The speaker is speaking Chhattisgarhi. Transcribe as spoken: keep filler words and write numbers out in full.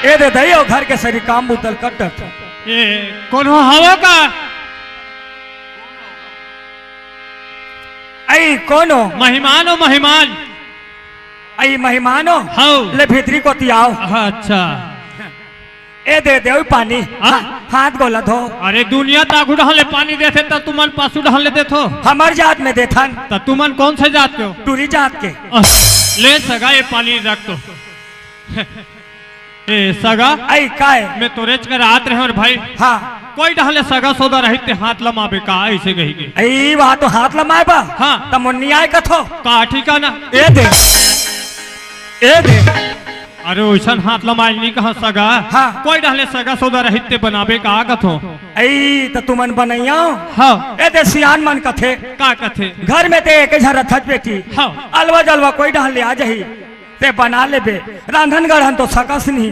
ए दे दई, ओ घर के सरी काम बुतल कटत। ए, कोनो हवो का? अई कोनो? मेहमान हो, मेहमान। अई मेहमान हो? हव। ले भीतरी कोती आव। अच्छा। ए दे दे, ओ पानी। हाँ? हा-, हाथ गोला धो। अरे दुनिया ताकू डहले पानी देथे, त तुमन पासू डहले देथो। हमर जात में देथन। त तुमन कौन से जात के हो? टूरी जात के। अह, ले सगा, ये पानी रख तो। ए सगा, अई काय? मैं तोरेच कर आत रहे और भाई। हाँ। कोई डहले सगा सौदा रहित ते हाथ लमाबे का, ऐसे कही के। अई वहाँ तो हाथ लमाए बा। हाँ। त मुन्नी आए कथो। का ठिकाना? ए दे। ए दे। अरे ओइसन हाथ लमाए नहीं कहा सगा। हाँ। कोई डहले सगा सौदा रहित ते बनाबे का कथो। अई त तुमन बनैया हो? हाँ। ए दे सियान मन कथे। का कथे? घर में ते एक झन रथत बेटी। हाँ। अलवा जलवा कोई डहले आ जाही। ते बना लेबे, रांधन गढ़न तो सकस नहीं।